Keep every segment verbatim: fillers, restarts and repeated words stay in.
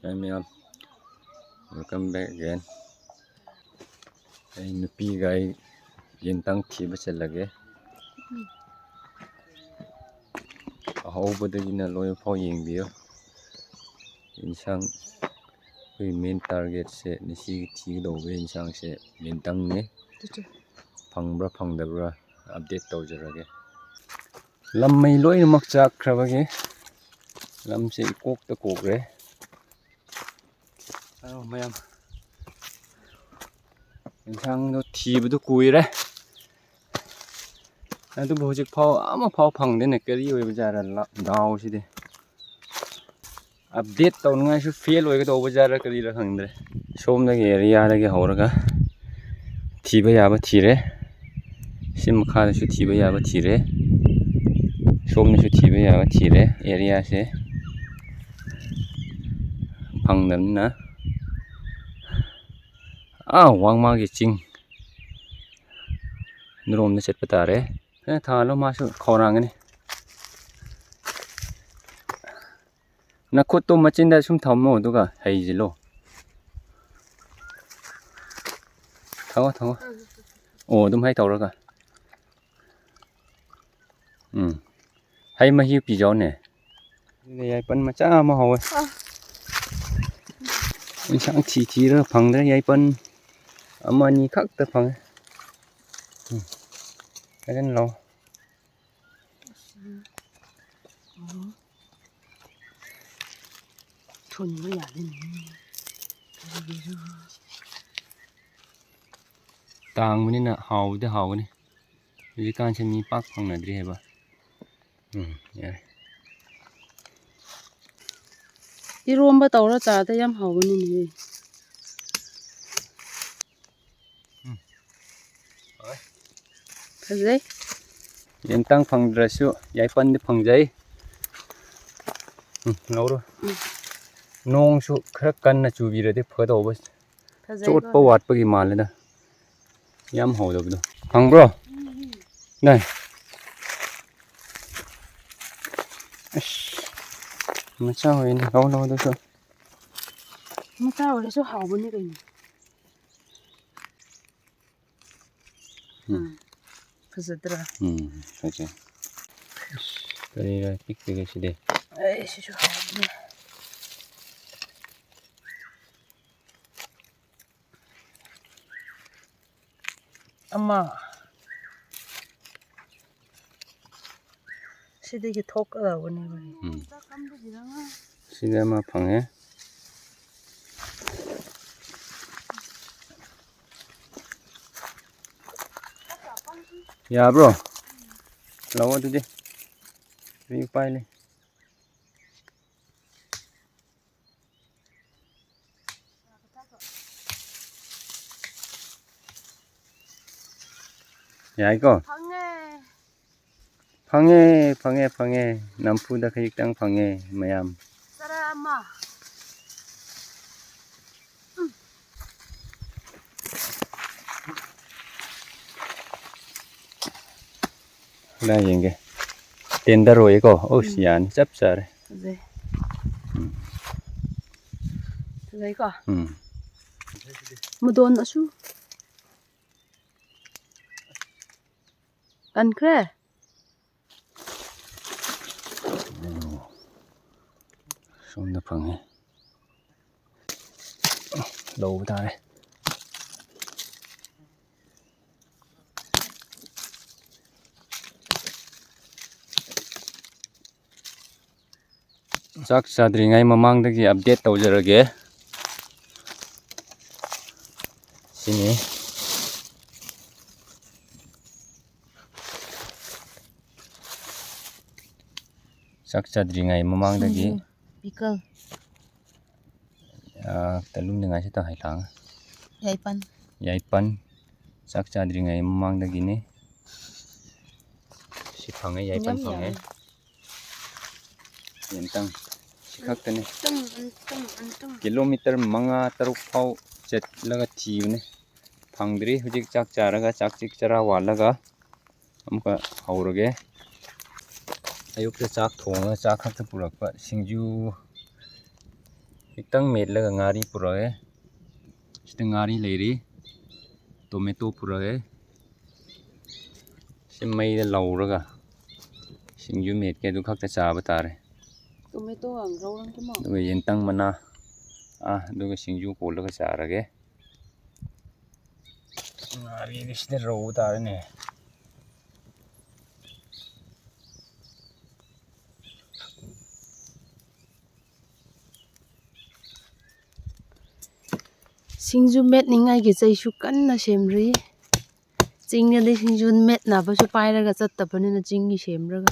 Hi ꯃꯌꯥꯝ, welcome back again. ꯑꯩ ꯅꯨꯄꯤꯒ ꯑꯩ ꯌꯦꯟꯇꯪ ꯊꯤꯕ ꯆꯠꯂꯒꯦ꯫ ꯑꯍꯧꯕꯗꯒꯤꯅ ꯂꯣꯏꯕ ꯐꯥꯎ ꯌꯦꯡꯕꯤꯌꯨ꯫ ꯌꯦꯟꯁꯥꯡ, ꯑꯩꯈꯣꯏ main targetꯁꯦ, ꯉꯁꯤꯒꯤ ꯊꯤꯒꯗꯧꯕ ꯌꯦꯟꯁꯥꯡꯁꯦ ꯌꯦꯟꯇꯪꯅꯤ꯫ ꯐꯪꯕ꯭ꯔꯥ ꯐꯪꯗꯕ꯭ꯔꯥ update ꯇꯧꯖꯔꯒꯦ꯫ ꯂꯝꯃꯩ ꯂꯣꯏꯅꯃꯛ ꯆꯥꯛꯈ꯭ꯔꯕꯒꯤ ꯂꯝꯁꯦ ꯏꯀꯣꯛꯇ ꯀꯣꯛꯈ꯭ꯔꯦ꯫ ꯑꯧ, ꯃꯌꯥꯝ, ꯌꯦꯟꯁꯥꯡꯗꯣ ꯊꯤꯕꯗꯨ ꯀꯨꯏꯔꯦ, ꯑꯗꯨꯕꯨ ꯍꯧꯖꯤꯛ ꯐꯥꯎ ꯑꯃꯐꯥꯎ ꯐꯪꯗꯦꯅꯦ꯫ ꯀꯔꯤ ꯑꯣꯏꯕ ꯖꯥꯠꯔ ꯂ-, ꯗꯥꯎꯁꯤꯗꯤ꯫ Update ꯇꯧꯅꯤꯡꯉꯥꯏꯁꯨ fail ꯑꯣꯏꯒꯗꯧꯕ ꯖꯥꯠꯔ ꯀꯔꯤꯔ ꯈꯪꯗ꯭ꯔꯦ꯫ ꯁꯣꯝꯗꯒꯤ areaꯗꯒꯤ ꯍꯧꯔꯒ ꯊꯤꯕ ꯌꯥꯕ ꯊꯤꯔꯦ, ꯁꯤ ꯃꯈꯥꯗꯁꯨ ꯊꯤꯕ ꯌꯥꯕ ꯊꯤꯔꯦ, ꯁꯣꯝꯗꯁꯨ ꯊꯤꯕ ꯌꯥꯕ ꯊꯤꯔꯦ꯫ Areaꯁꯦ ꯐꯪꯗꯕꯅꯤꯅ, ꯑꯥ, ꯋꯥꯡꯃꯥꯒꯤ ꯆꯤꯡ ꯅꯔꯣꯝꯗ ꯆꯠꯄ ꯇꯥꯔꯦ꯫ ꯐꯖꯅ ꯊꯥꯜꯂꯣ, ꯃꯥꯁꯨ ꯈꯧꯔꯥꯡꯒꯅꯤ꯫ ꯅꯈꯨꯠꯇꯣ ꯃꯆꯤꯟꯗ ꯁꯨꯝ ꯊꯝꯃꯣ, ꯑꯗꯨꯒ ꯍꯩꯖꯤꯜꯂꯣ꯫ ꯊꯝꯃꯣ, ꯊꯝꯃꯣ꯫ ꯑꯣ, ꯑꯗꯨꯝ ꯍꯥꯏ ꯇꯧꯔꯒ꯫ ꯎꯝ꯫ ꯍꯩ ꯃꯍꯤ ꯄꯤꯖꯧꯅꯦ꯫ ꯑꯗꯨꯗ ꯌꯥꯏꯄꯟ ꯃꯆꯥ ꯑꯃ ꯍꯧꯋꯦ꯫ ꯑ꯫ ꯏꯟꯁꯥꯡ ꯊꯤ ꯊꯤꯔꯒ ꯐꯪꯗ꯭ꯔꯦ, ꯌꯥꯏꯄꯟ ꯑꯃ ꯑꯅꯤ ꯈꯛꯇ ꯐꯪꯉꯦ꯫ ꯎꯝ꯫ ꯐꯖꯅ ꯂꯧ꯫ ꯊꯨꯟꯕ ꯌꯥꯗꯦꯅꯦ꯫ ꯀꯔꯤꯒꯤꯔꯣ? ꯇꯥꯡꯕꯅꯤꯅ ꯍꯥꯎꯕꯗꯤ ꯍꯥꯎꯒꯅꯤ꯫ ꯍꯧꯖꯤꯛꯀꯥꯟꯁꯦ ꯃꯤ ꯄꯥꯛ ꯐꯪꯅꯗ꯭ꯔꯤ ꯍꯥꯏꯕ꯫ ꯎꯝ, ꯌꯥꯔꯦ꯫ ꯏꯔꯣꯝꯕ ꯇꯧꯔ ꯆꯥꯗ ꯌꯥꯝ ꯍꯥꯎꯕꯅꯤꯅꯦ꯫ ꯎꯝ꯫ ꯐꯖꯩ꯫ ꯌꯦꯟꯇꯪ ꯐꯪꯗ꯭ꯔꯁꯨ ꯌꯥꯏꯄꯟꯗꯤ ꯐꯪꯖꯩ꯫ ꯎꯝ, ꯂꯧꯔꯣ꯫ ꯎꯝ꯫ ꯅꯣꯡꯁꯨ ꯈꯔ ꯀꯟꯅ ꯆꯨꯕꯤꯔꯗꯤ ꯐꯒꯗꯧꯕ꯫ ꯐꯖꯩꯀꯣ꯫ ꯆꯣꯠꯄ ꯋꯥꯠꯄꯒꯤ ꯃꯥꯜꯂꯦꯗ꯫ ꯌꯥꯝ ꯍꯧꯗꯕꯗꯣ꯫ ꯐꯪꯕ꯭ꯔꯣ? ꯗꯥꯏ꯫ ꯑꯁ, ꯃꯆꯥ ꯑꯣꯏꯅ ꯂꯧ ꯂꯧ ꯑꯗꯨꯁꯨ꯫ ꯃꯆꯥ ꯑꯣꯏꯔꯁꯨ ꯍꯥꯎꯕꯅꯤ ꯀꯩꯅꯣ꯫ ꯎꯝ꯫ ꯐꯖꯗ꯭ꯔꯥ? ꯎꯝ, ꯐꯖꯩ꯫ ꯑꯁ, ꯀꯔꯤꯔ ꯄꯤꯛꯇꯦꯗ ꯁꯤꯗꯤ꯫ ꯑꯩ ꯁꯤꯁꯨ ꯍꯥꯎꯕꯅꯦ꯫ ꯑꯃ ꯁꯤꯗꯒꯤ ꯊꯣꯛꯀꯗꯧꯕꯅꯦꯕ꯫ ꯎꯝ꯫ ꯁꯤꯗ ꯑꯃ ꯐꯪꯉꯦ꯫ ꯌꯥꯕ꯭ꯔꯣ? ꯂꯧꯑꯣ ꯑꯗꯨꯗꯤ꯫ ꯀꯔꯤ ꯎꯄꯥꯏ ꯂꯩ? ꯌꯥꯏꯀꯣ? ꯐꯪꯉꯦ꯫ ꯐꯪꯉꯦ, ꯐꯪꯉꯦ, ꯐꯪꯉꯦ꯫ ꯅꯝꯐꯨꯗ ꯈꯖꯤꯛꯇꯪ ꯐꯪꯉꯦ, ꯃꯌꯥꯝ꯫ ꯆꯔꯥ ꯑꯃ꯫ ꯀꯗꯥꯏ ꯌꯦꯡꯒꯦ? Tender ꯑꯣꯏꯌꯦꯀꯣ? ꯑꯧ, ꯁꯤ ꯎꯝ꯫ ꯌꯥꯅꯤ, ꯆꯞ ꯆꯥꯔꯦ꯫ ꯐꯖꯩ꯫ ꯎꯝ꯫ ꯐꯖꯩꯀꯣ? ꯎꯝ꯫ ꯃꯗꯣꯟ ꯑꯁꯨ ꯀꯟꯈ꯭ꯔꯦ꯫ ꯁꯣꯝꯗ ꯐꯪꯉꯦ꯫ ꯂꯧꯕ ꯇꯥꯔꯦ꯫ ꯆꯥꯛ ꯆꯥꯗ꯭ꯔꯤꯉꯩ ꯃꯃꯥꯡꯗꯒꯤ update ꯇꯧꯖꯔꯒꯦ꯫ ꯁꯤꯅꯤ꯫ ꯆꯥꯛ ꯆꯥꯗ꯭ꯔꯤꯉꯩ ꯃꯃꯥꯡꯗꯒꯤ꯫ ꯁꯤꯡꯖꯨ, pickle꯫ ꯑꯥ, ꯇꯂꯨꯝꯅꯤꯡꯉꯥꯏꯁꯤ ꯇꯧ ꯍꯩ ꯂꯥꯡ꯫ ꯌꯥꯏꯄꯟ꯫ ꯌꯥꯏꯄꯟ꯫ ꯆꯥꯛ ꯆꯥꯗ꯭ꯔꯤꯉꯩ ꯃꯃꯥꯡꯗꯒꯤꯅꯤ꯫ ꯁꯤ ꯐꯪꯉꯦ, ꯌꯥꯏꯄꯟ ꯌꯥꯝ ꯐꯪꯉꯦ꯫ ꯌꯥꯝꯃꯦ꯫ ꯌꯦꯟꯇꯪ꯫ ꯁꯤ ꯈꯛꯇꯅꯤ꯫ ꯑꯟꯇꯝ, ꯑꯟꯇꯝ, ꯑꯟꯇꯝ꯫ Kilometre ꯃꯉꯥ ꯇꯔꯨꯛ ꯐꯥꯎ ꯆꯠꯂꯒ ꯊꯤꯕꯅꯤ꯫ ꯐꯪꯗ꯭ꯔꯤ꯫ ꯍꯧꯖꯤꯛ ꯆꯥꯛ ꯆꯥꯔꯒ, ꯆꯥꯛ ꯆꯤꯛ ꯆꯔꯥ ꯋꯥꯜꯂꯒ ꯑꯃꯨꯛꯀ ꯍꯧꯔꯒꯦ꯫ ꯑꯌꯨꯛꯇ ꯆꯥꯛ ꯊꯣꯡꯉꯒ ꯆꯥꯛ ꯈꯛꯇ ꯄꯨꯔꯛꯄ꯫ ꯁꯤꯡꯖꯨ, ꯈꯤꯇꯪ ꯃꯦꯠꯂꯒ ꯉꯥꯔꯤ ꯄꯨꯔꯛꯑꯦ꯫ ꯁꯤꯗ ꯉꯥꯔꯤ ꯂꯩꯔꯤ꯫ ꯇꯣꯃꯦꯇꯣ ꯄꯨꯔꯛꯑꯦ꯫ ꯁꯤ ꯃꯩꯗ ꯂꯧꯔꯒ ꯁꯤꯡꯖꯨ ꯃꯦꯠꯀꯦ꯫ ꯑꯗꯨ ꯈꯛꯇ ꯆꯥꯕ ꯇꯥꯔꯦ꯫ ꯇꯣꯃꯦꯇꯣꯒ ꯉꯧꯔꯝꯒꯦ ꯃꯣ꯫ ꯑꯗꯨꯒ ꯌꯦꯟꯇꯪ ꯃꯅꯥ, ꯑꯥ, ꯑꯗꯨꯒ ꯁꯤꯡꯖꯨ ꯀꯣꯠꯂꯒ ꯆꯥꯔꯒꯦ꯫ ꯉꯥꯔꯤꯗꯤ ꯁꯤꯗ ꯔꯧꯕ ꯇꯥꯔꯦꯅꯦ꯫ ꯁꯤꯡꯖꯨ ꯃꯦꯠꯅꯤꯡꯉꯥꯏꯒꯤ ꯆꯩꯁꯨ ꯀꯟꯅ ꯁꯦꯝꯔꯤ꯫ ꯆꯤꯡꯗꯗꯤ ꯁꯤꯡꯖꯨ ꯃꯦꯠꯅꯕꯁꯨ ꯄꯥꯏꯔꯒ ꯆꯠꯇꯕꯅꯤꯅ ꯆꯤꯡꯒꯤ ꯁꯦꯝꯔꯒ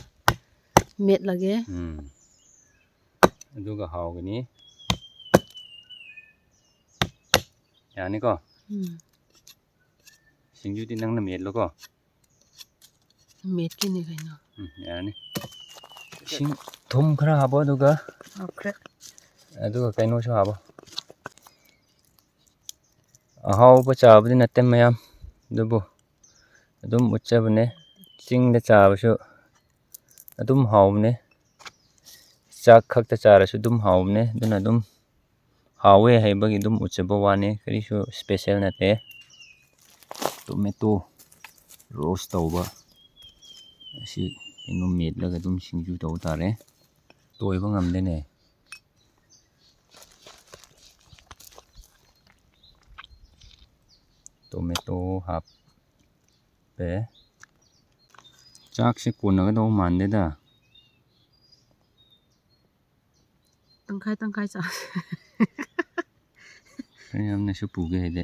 ꯃꯦꯠꯂꯒꯦ꯫ ꯎꯝ꯫ ꯑꯗꯨꯒ ꯍꯥꯎꯒꯅꯤ꯫ ꯌꯥꯅꯤꯀꯣ? ꯎꯝ꯫ ꯁꯤꯡꯖꯨꯗꯤ ꯅꯪꯅ ꯃꯦꯠꯂꯣꯀꯣ꯫ ꯃꯦꯠꯀꯤꯅꯤ ꯀꯩꯅꯣ꯫ ꯎꯝ, ꯌꯥꯔꯅꯤ꯫ ꯏꯁꯤꯡ, ꯊꯨꯝ ꯈꯔ ꯍꯥꯞꯄꯣ, ꯑꯗꯨꯒ ꯍꯥꯞꯈ꯭ꯔꯦ꯫ ꯑꯗꯨꯒ ꯀꯩꯅꯣꯁꯨ ꯍꯥꯞꯄꯣ꯫ ꯑꯍꯥꯎꯕ ꯆꯥꯕꯗꯤ ꯅꯠꯇꯦ ꯃꯌꯥꯝ, ꯑꯗꯨꯕꯨ ꯑꯗꯨꯝ ꯎꯠꯆꯕꯅꯦ꯫ ꯆꯤꯡꯗ ꯆꯥꯕꯁꯨ ꯑꯗꯨꯝ ꯍꯥꯎꯕꯅꯦ꯫ ꯆꯥꯛ ꯈꯛꯇ ꯆꯥꯔꯁꯨ ꯑꯗꯨꯝ ꯍꯥꯎꯕꯅꯦ꯫ ꯑꯗꯨꯅ ꯑꯗꯨꯝ ꯍꯥꯎꯋꯦ ꯍꯥꯏꯕꯒꯤ ꯑꯗꯨꯝ ꯎꯠꯆꯕ ꯋꯥꯅꯦ, ꯀꯔꯤꯁꯨ special ꯅꯠꯇꯦ꯫ ꯇꯣꯃꯦꯇꯣ ꯔꯣꯁ ꯇꯧꯕ ꯑꯁꯤ ꯀꯩꯅꯣ ꯃꯦꯠꯂꯒ ꯑꯗꯨꯝ ꯁꯤꯡꯖꯨ ꯇꯧꯕ ꯇꯥꯔꯦ꯫ ꯇꯣꯏꯕ ꯉꯝꯗꯦꯅꯦ꯫ ꯇꯣꯃꯦꯇꯣ ꯍꯥꯞꯄꯦ꯫ ꯆꯥꯛꯁꯦ ꯀꯣꯟꯅꯒꯗꯧ ꯃꯥꯟꯗꯦꯗ꯫ ꯇꯪꯈꯥꯏ ꯇꯪꯈꯥꯏ ꯆꯥꯁꯦ꯫ ꯈꯔ ꯌꯥꯝꯅꯁꯨ ꯄꯨꯒꯦ ꯍꯥꯏꯗꯤ꯫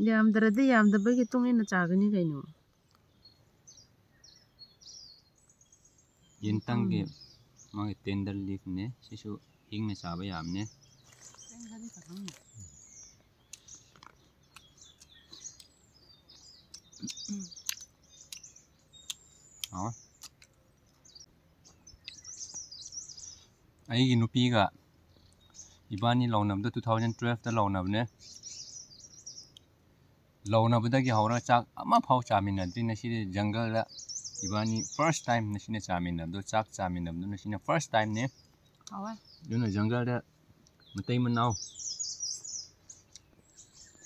ꯌꯥꯝꯗ꯭ꯔꯗꯤ ꯌꯥꯝꯗꯕꯒꯤ ꯃꯇꯨꯡ ꯏꯟꯅ ꯆꯥꯒꯅꯤ ꯀꯩꯅꯣ꯫ ꯌꯦꯟꯇꯪꯒꯤ ꯎꯝ꯫ ꯃꯥꯒꯤ tender leaf ꯅꯦ꯫ ꯁꯤꯁꯨ ꯍꯤꯡꯅ ꯆꯥꯕ ꯌꯥꯕꯅꯦ꯫ ꯍꯥꯎꯋꯦ꯫ ꯑꯩꯒꯤ ꯅꯨꯄꯤꯒ ꯏꯕꯥꯅꯤ ꯂꯧꯅꯕꯗꯣ two thousand twelve ꯇ ꯂꯧꯅꯕꯅꯦ꯫ ꯂꯧꯅꯕꯗꯒꯤ ꯍꯧꯔꯒ ꯆꯥꯛ ꯑꯃꯐꯥꯎ ꯆꯥꯃꯤꯟꯅꯗ꯭ꯔꯤ꯫ ꯉꯁꯤꯗꯤ ꯖꯪꯒꯜꯗ ꯏꯕꯥꯅꯤ first time ꯉꯁꯤꯅ ꯆꯥꯃꯤꯟꯅꯕꯗꯣ, ꯆꯥꯛ ꯆꯥꯃꯤꯟꯅꯕꯗꯣ ꯉꯁꯤꯅ first time ꯅꯦ꯫ ꯍꯥꯎꯋꯦ꯫ ꯑꯗꯨꯅ ꯖꯪꯒꯜꯗ ꯃꯇꯩ ꯃꯅꯥꯎ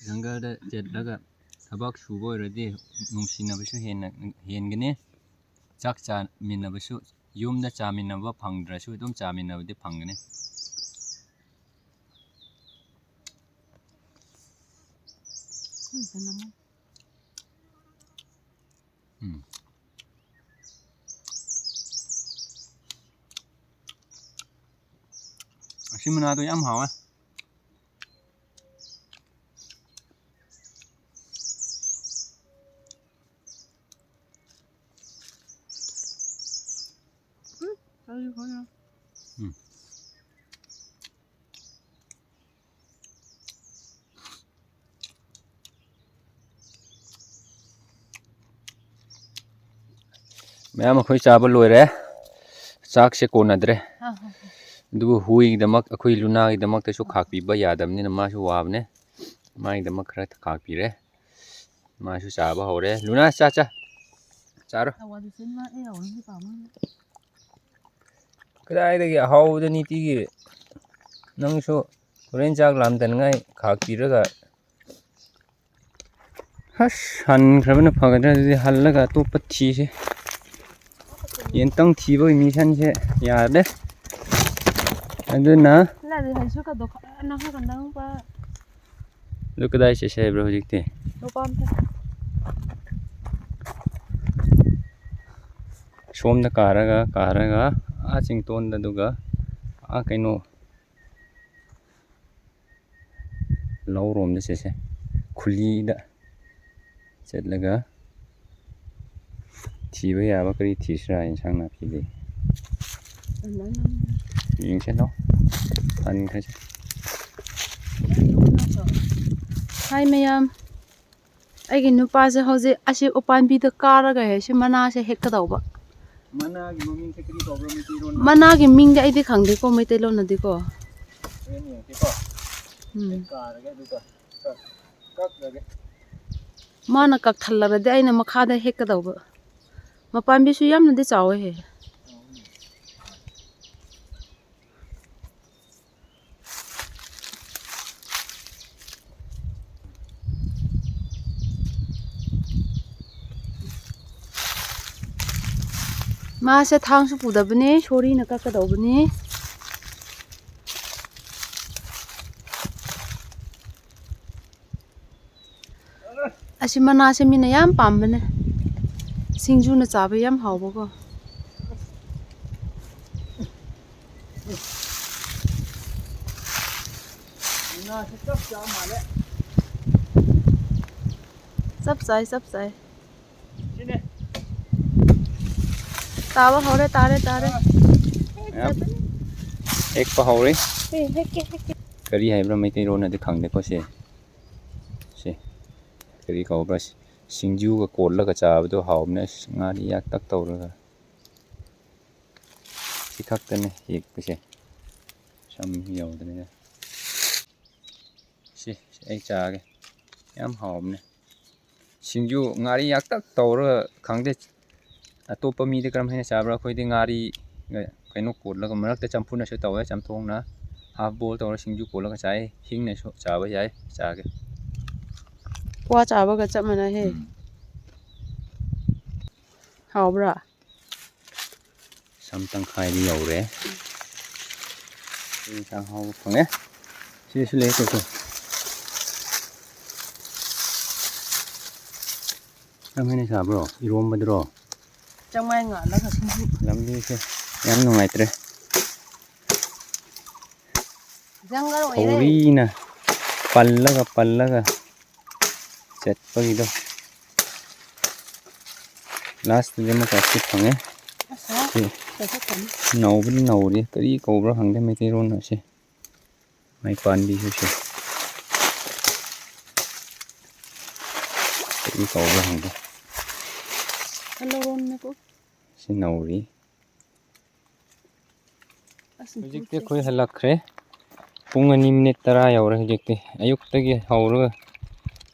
ꯖꯪꯒꯜꯗ ꯆꯠꯂꯒ ꯊꯕꯛ ꯁꯨꯕ ꯑꯣꯏꯔꯗꯤ ꯅꯨꯡꯁꯤꯅꯕꯁꯨ ꯍꯦꯟꯅ ꯍꯦꯟꯒꯅꯤ꯫ ꯆꯥꯛ ꯆꯥꯃꯤꯟꯅꯕꯁꯨ, ꯌꯨꯝꯗ ꯆꯥꯃꯤꯟꯅꯕ ꯐꯪꯗ꯭ꯔꯁꯨ ꯑꯗꯨꯝ ꯆꯥꯃꯤꯟꯅꯕꯗꯤ ꯐꯪꯒꯅꯤ꯫ ꯎꯝ꯫ ꯑꯁꯤ ꯃꯅꯥꯗꯣ ꯌꯥꯝ ꯍꯥꯎꯋꯦ꯫ ꯎꯝ꯫ ꯃꯌꯥꯝ ꯑꯩꯈꯣꯏ ꯆꯥꯕ ꯂꯣꯏꯔꯦ꯫ ꯆꯥꯛꯁꯦ ꯀꯣꯟꯅꯗ꯭ꯔꯦ꯫ ꯑꯥ, ꯍꯣꯏ, ꯍꯣꯏ꯫ ꯑꯗꯨꯕꯨ ꯍꯨꯏꯒꯤꯗꯃꯛ, ꯑꯩꯈꯣꯏ ꯂꯨꯅꯥꯒꯤꯗꯃꯛꯇꯁꯨ ꯈꯥꯛꯄꯤꯕ ꯌꯥꯗꯕꯅꯤꯅ ꯃꯥꯁꯨ ꯋꯥꯕꯅꯦ꯫ ꯃꯥꯒꯤꯗꯃꯛ ꯈꯔ ꯈꯥꯛꯄꯤꯔꯦ꯫ ꯃꯥꯁꯨ ꯆꯥꯕ ꯍꯧꯔꯦ꯫ ꯂꯨꯅꯥ, ꯆꯥ, ꯆꯥ꯫ ꯆꯥꯔꯣ꯫ ꯀꯗꯥꯏꯗꯒꯤ ꯑꯍꯥꯎꯕꯗ ꯅꯤꯇꯤꯒꯤ ꯅꯪꯁꯨ ꯍꯣꯔꯦꯟ ꯆꯥꯛ ꯂꯥꯝꯗꯅꯉꯥꯏ ꯈꯥꯛꯄꯤꯔꯒ꯫ ꯑꯁ, ꯍꯟꯈ꯭ꯔꯕꯅ ꯐꯒꯗ꯭ꯔꯥ? ꯑꯗꯨꯗꯤ ꯍꯜꯂꯒ ꯑꯇꯣꯞꯄ ꯊꯤꯁꯦ꯫ ꯌꯦꯟꯇꯪ ꯊꯤꯕꯒꯤ ꯃꯤꯁꯟꯁꯦ ꯌꯥꯗꯦ꯫ ꯑꯗꯨꯅ ꯑꯗꯨ ꯀꯗꯥꯏ ꯆꯠꯁꯦ ꯍꯥꯏꯕ꯭ꯔꯣ ꯍꯧꯖꯤꯛꯇꯤ? ꯁꯣꯝꯗ ꯀꯥꯔꯒ, ꯀꯥꯔꯒ, ꯑꯥ ꯆꯤꯡꯇꯣꯟꯗ, ꯑꯗꯨꯒ ꯑꯥ ꯀꯩꯅꯣ ꯂꯧꯔꯣꯝꯗ ꯆꯠꯁꯦ꯫ ꯈꯨꯂꯤꯗ ꯆꯠꯂꯒ ꯊꯤꯕ ꯌꯥꯕ ꯀꯔꯤ ꯊꯤꯁꯤꯔꯥ? ꯏꯟꯁꯥꯡ ꯅꯥꯄꯤꯗꯤ ꯌꯦꯡꯁꯤꯜꯂꯣ꯫ ꯍꯟꯈ꯭ꯔꯁꯦ꯫ ꯍꯥꯏ ꯃꯌꯥꯝ, ꯑꯩꯒꯤ ꯅꯨꯄꯥꯁꯦ ꯍꯧꯖꯤꯛ ꯑꯁꯤ ꯎꯄꯥꯝꯕꯤꯗ ꯀꯥꯔꯒ ꯁꯤ ꯃꯅꯥꯁꯦ ꯍꯦꯛꯀꯗꯧꯕ꯫ ꯃꯅꯥꯒꯤ ꯃꯃꯤꯡꯁꯦ ꯀꯔꯤ ꯀꯧꯕ꯭ꯔꯥ ꯃꯩꯇꯩꯂꯣꯟꯗ? ꯃꯅꯥꯒꯤ ꯃꯤꯡꯗꯤ ꯑꯩꯗꯤ ꯈꯪꯗꯦꯀꯣ, ꯃꯩꯇꯩꯂꯣꯟꯅꯗꯤꯀꯣ꯫ ꯍꯣꯔꯦꯟ ꯌꯦꯡꯁꯤꯀꯣ꯫ ꯎꯝ꯫ ꯍꯦꯛ ꯀꯥꯔꯒ ꯑꯗꯨꯒ ꯀꯛ-, ꯀꯛꯂꯒꯦ꯫ ꯃꯥꯅ ꯀꯛꯊꯜꯂꯕꯗꯤ ꯑꯩꯅ ꯃꯈꯥꯗ ꯍꯦꯛꯀꯗꯧꯕ꯫ ꯃꯄꯥꯝꯕꯤꯁꯨ ꯌꯥꯝꯅꯗꯤ ꯆꯥꯎꯋꯦꯍꯦ꯫ ꯉꯥꯁꯦ ꯊꯥꯡꯁꯨ ꯄꯨꯗꯕꯅꯦ, ꯁꯣꯔꯤꯅ ꯀꯛꯀꯗꯧꯕꯅꯦ꯫ ꯑꯁꯤ ꯃꯅꯥꯁꯦ ꯃꯤꯅ ꯌꯥꯝ ꯄꯥꯝꯕꯅꯦ, ꯁꯤꯡꯖꯨꯅ ꯆꯥꯕ ꯌꯥꯝ ꯍꯥꯎꯕꯀꯣ꯫ ꯉꯥꯁꯦ ꯆꯞ ꯆꯥꯕ ꯃꯥꯜꯂꯦ꯫ ꯆꯞ ꯆꯥꯏ, ꯆꯞ ꯆꯥꯏ꯫ ꯁꯤꯅꯦ꯫ ꯇꯥꯕ ꯍꯧꯔꯦ, ꯇꯥꯔꯦ, ꯇꯥꯔꯦ꯫ ꯃꯌꯥꯝ ꯍꯦꯛꯄ ꯍꯧꯔꯦ꯫ ꯑꯦ, ꯍꯦꯛꯀꯦ, ꯍꯦꯛꯀꯦ꯫ ꯀꯔꯤ ꯍꯥꯏꯕ꯭ꯔꯥ ꯃꯩꯇꯩꯂꯣꯟꯅꯗꯤ ꯈꯪꯗꯦꯀꯣ ꯁꯦ꯫ ꯁꯦ꯫ ꯀꯔꯤ ꯀꯧꯕ꯭ꯔꯥ? ꯁꯤꯡꯖꯨꯒ ꯀꯣꯠꯂꯒ ꯆꯥꯕꯗꯣ ꯍꯥꯎꯕꯅꯦ꯫ ꯑꯁ, ꯉꯥꯔꯤ ꯌꯥꯛꯇꯛ ꯇꯧꯔꯒ꯫ ꯁꯤ ꯈꯛꯇꯅꯦ ꯍꯦꯛꯄꯁꯦ꯫ ꯁꯝ ꯌꯧꯗ꯭ꯔꯤꯉꯩꯗ꯫ ꯁꯤ, ꯁꯤ ꯑꯩ ꯆꯥꯒꯦ꯫ ꯌꯥꯝ ꯍꯥꯎꯕꯅꯦ꯫ ꯁꯤꯡꯖꯨ ꯉꯥꯔꯤ ꯌꯥꯛꯇꯛ ꯇꯧꯔꯒ ꯈꯪꯗꯦ꯫ ꯑꯇꯣꯞꯄ ꯃꯤꯗꯤ ꯀꯔꯝ ꯍꯥꯏꯅ ꯆꯥꯕ꯭ꯔꯥ? ꯑꯩꯈꯣꯏꯗꯤ ꯉꯥꯔꯤ, ꯀꯩꯅꯣ ꯀꯣꯠꯂꯒ ꯃꯔꯛꯇ ꯆꯝꯐꯨꯠꯅꯁꯨ ꯇꯧꯋꯦ, ꯆꯝꯊꯣꯡꯅ half boil ꯇꯧꯔꯒ ꯁꯤꯡꯖꯨ ꯀꯣꯠꯂꯒ ꯆꯥꯏ꯫ ꯍꯤꯡꯅꯁꯨ ꯆꯥꯕ ꯌꯥꯏ꯫ ꯆꯥꯒꯦ꯫ ꯀ꯭ꯋꯥ ꯆꯥꯕꯒ ꯆꯞ ꯃꯥꯟꯅꯩꯍꯦ꯫ ꯎꯝ꯫ ꯍꯥꯎꯕ꯭ꯔꯥ? ꯁꯝ ꯇꯪꯈꯥꯏꯗꯤ ꯌꯧꯔꯦ꯫ ꯏꯟꯁꯥꯡ ꯍꯥꯎꯕ ꯐꯪꯉꯦ꯫ ꯁꯤꯁꯨ ꯂꯩ, ꯇꯧ, ꯇꯧ꯫ ꯅꯪ ꯍꯦꯟꯅ ꯁꯥꯕ꯭ꯔꯣ? ꯏꯔꯣꯝꯕꯗꯨꯔꯣ? ꯆꯥꯛꯃꯥꯏ ꯉꯥꯜꯂꯒ ꯁꯤꯡꯖꯨ꯫ ꯂꯝꯕꯤꯁꯦ ꯌꯥꯝ ꯅꯨꯡꯉꯥꯏꯇ꯭ꯔꯦ꯫ ꯖꯪꯒꯜ ꯑꯣꯏꯔꯦ꯫ ꯊꯧꯔꯤꯅ ꯄꯜꯂꯒ ꯄꯜꯂꯒ ꯆꯠꯄꯒꯤꯗꯣ꯫ Lastꯇꯗꯤ ꯑꯃꯨꯛꯀ ꯑꯁꯤ ꯐꯪꯉꯦ꯫ ꯑꯁ, ꯁꯤ ꯐꯖꯊꯝꯃꯤ꯫ ꯅꯧꯕꯗꯤ ꯅꯧꯔꯤ꯫ ꯀꯔꯤ ꯀꯧꯕ꯭ꯔꯥ ꯈꯪꯗꯦ ꯃꯩꯇꯩꯂꯣꯟ ꯑꯁꯤ꯫ ꯃꯥꯏ ꯄꯥꯟꯕꯤꯁꯤꯁꯨ꯫ ꯀꯔꯤ ꯀꯧꯕ꯭ꯔꯥ ꯈꯪꯗꯦ꯫ ꯀꯂꯔꯣꯟꯅꯦꯀꯣ꯫ ꯁꯤ ꯅꯧꯔꯤ꯫ ꯑꯁ, ꯍꯧꯖꯤꯛꯇꯤ ꯑꯩꯈꯣꯏ ꯍꯜꯂꯛꯈ꯭ꯔꯦ꯫ ꯄꯨꯡ ꯑꯅꯤ minute ꯇꯔꯥ ꯌꯧꯔꯦ ꯍꯧꯖꯤꯛꯇꯤ꯫ ꯑꯌꯨꯛꯇꯒꯤ ꯍꯧꯔꯒ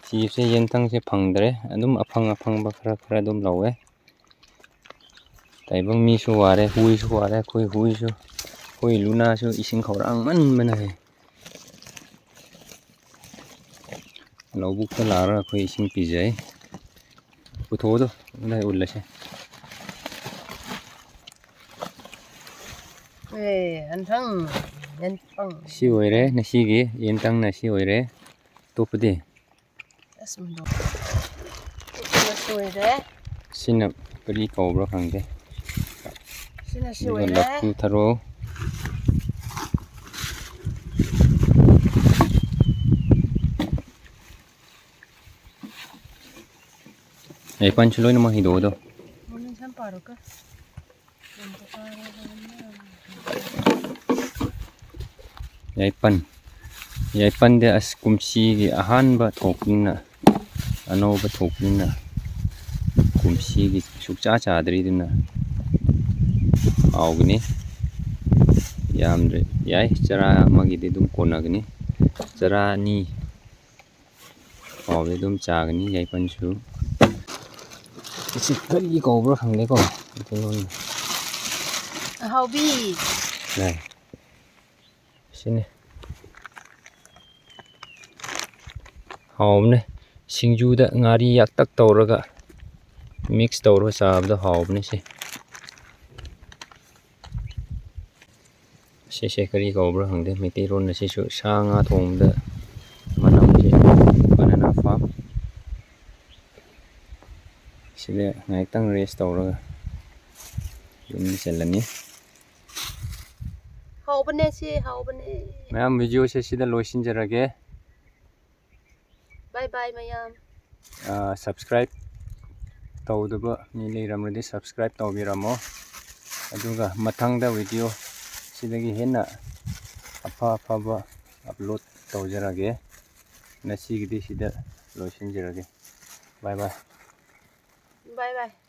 ꯊꯤꯕꯁꯦ ꯌꯦꯟꯊꯪꯁꯦ ꯐꯪꯗ꯭ꯔꯦ꯫ ꯑꯗꯨꯝ ꯑꯐꯪ ꯑꯐꯪꯕ ꯈꯔ ꯈꯔ ꯑꯗꯨꯝ ꯂꯧꯋꯦ꯫ ꯇꯥꯏꯕꯪ ꯃꯤꯁꯨ ꯋꯥꯔꯦ, ꯍꯨꯏꯁꯨ ꯋꯥꯔꯦ, ꯑꯩꯈꯣꯏ ꯍꯨꯏꯁꯨ, ꯑꯩꯈꯣꯏ ꯂꯨꯅꯥꯁꯨ ꯏꯁꯤꯡ ꯈꯧꯔꯥꯡꯃꯟꯕꯅ ꯍꯦ꯫ ꯂꯧꯕꯨꯛꯇ ꯂꯥꯛꯑꯒ ꯑꯩꯈꯣꯏ ꯏꯁꯤꯡ ꯄꯤꯖꯩ꯫ ꯄꯨꯊꯣꯛꯑꯣꯗꯣ, ꯑꯗꯥꯏ ꯎꯠꯂꯁꯦ꯫ ꯑꯦ, ꯑꯟꯊꯪ, ꯌꯦꯟꯊꯪ꯫ ꯁꯤ ꯑꯣꯏꯔꯦ ꯉꯁꯤꯒꯤ ꯌꯦꯟꯊꯪꯅ ꯁꯤ ꯑꯣꯏꯔꯦ꯫ ꯑꯇꯣꯞꯄꯗꯤ? ꯑꯁ, ꯃꯗꯣ꯫ ꯁꯤꯅ ꯁꯣꯏꯔꯦ꯫ ꯁꯤꯅ ꯀꯔꯤ ꯀꯧꯕ꯭ꯔꯥ ꯈꯪꯗꯦ꯫ ꯁꯤꯅ ꯑꯗꯨꯒ ꯁꯣꯏꯔꯦ꯫ ꯂꯐꯨ ꯊꯔꯣ꯫ ꯌꯥꯏꯄꯟꯁꯨ ꯂꯣꯏꯅꯃꯛ ꯍꯤꯗꯣꯛꯑꯣ ꯑꯗꯣ꯫ ꯃꯃꯤꯡ ꯁꯝ ꯄꯥꯔꯣꯀ꯫ ꯌꯥꯏꯄꯟ꯫ ꯌꯥꯏꯄꯟꯗꯤ ꯑꯁ ꯀꯨꯝꯁꯤꯒꯤ ꯑꯍꯥꯟꯕ ꯊꯣꯛꯄꯅꯤꯅ, ꯑꯅꯧꯕ ꯊꯣꯛꯄꯅꯤꯅ ꯀꯨꯝꯁꯤꯒꯤ ꯁꯨꯛꯆꯥ ꯆꯥꯗ꯭ꯔꯤꯗꯨꯅ ꯍꯥꯎꯒꯅꯤ꯫ ꯌꯥꯝꯗ꯭ꯔꯦ ꯌꯥꯏ, ꯆꯔꯥ ꯑꯃꯒꯤꯗꯤ ꯑꯗꯨꯝ ꯀꯣꯟꯅꯒꯅꯤ꯫ ꯆꯔꯥ ꯑꯅꯤ ꯐꯥꯎꯗꯤ ꯑꯗꯨꯝ ꯆꯥꯒꯅꯤ ꯌꯥꯏꯄꯟꯁꯨ꯫ ꯁꯤ ꯀꯔꯤ ꯀꯧꯕ꯭ꯔꯥ ꯈꯪꯗꯦꯀꯣ ꯃꯩꯇꯩꯂꯣꯟꯗ꯫ ꯑꯍꯥꯎꯕꯤ꯫ ꯂꯩ꯫ ꯁꯤꯅꯤ꯫ ꯍꯥꯎꯕꯅꯦ꯫ ꯁꯤꯡꯖꯨꯗ ꯉꯥꯔꯤ ꯌꯥꯛꯇꯛ ꯇꯧꯔꯒ mix ꯇꯧꯔꯒ ꯆꯥꯕꯗꯣ ꯍꯥꯎꯕꯅꯦ ꯁꯤ꯫ ꯁꯤꯁꯦ ꯀꯔꯤ ꯀꯧꯕ꯭ꯔꯥ ꯈꯪꯗꯦ꯫ ꯃꯩꯇꯩꯂꯣꯟꯗ ꯁꯤꯁꯨ ꯁꯥ ꯉꯥ ꯊꯣꯡꯕꯗ ꯃꯅꯝꯁꯦ꯫ Banana farm꯫ ꯁꯤꯗ ꯉꯥꯏꯍꯥꯛꯇꯪ rest ꯇꯧꯔꯒ ꯌꯨꯝꯗ ꯆꯠꯂꯅꯤ꯫ ꯍꯥꯎꯕꯅꯦ ꯁꯤ, ꯍꯥꯎꯕꯅꯦ꯫ ꯃꯌꯥꯝ, video ꯁꯦ ꯁꯤꯗ ꯂꯣꯏꯁꯤꯟꯖꯔꯒꯦ꯫ Bye bye ꯃꯌꯥꯝ꯫ ꯑꯥ, subscribe ꯇꯧꯗꯕ ꯃꯤ ꯂꯩꯔꯝꯂꯗꯤ subscribe ꯇꯧꯕꯤꯔꯝꯃꯣ꯫ ꯑꯗꯨꯒ ꯃꯊꯪꯗ video ꯁꯤꯗꯒꯤ ꯍꯦꯟꯅ ꯑꯐ ꯑꯐꯕ upload ꯇꯧꯖꯔꯒꯦ꯫ ꯉꯁꯤꯒꯤꯗꯤ ꯁꯤꯗ ꯂꯣꯏꯁꯤꯟꯖꯔꯒꯦ꯫ Bye bye꯫ Bye bye꯫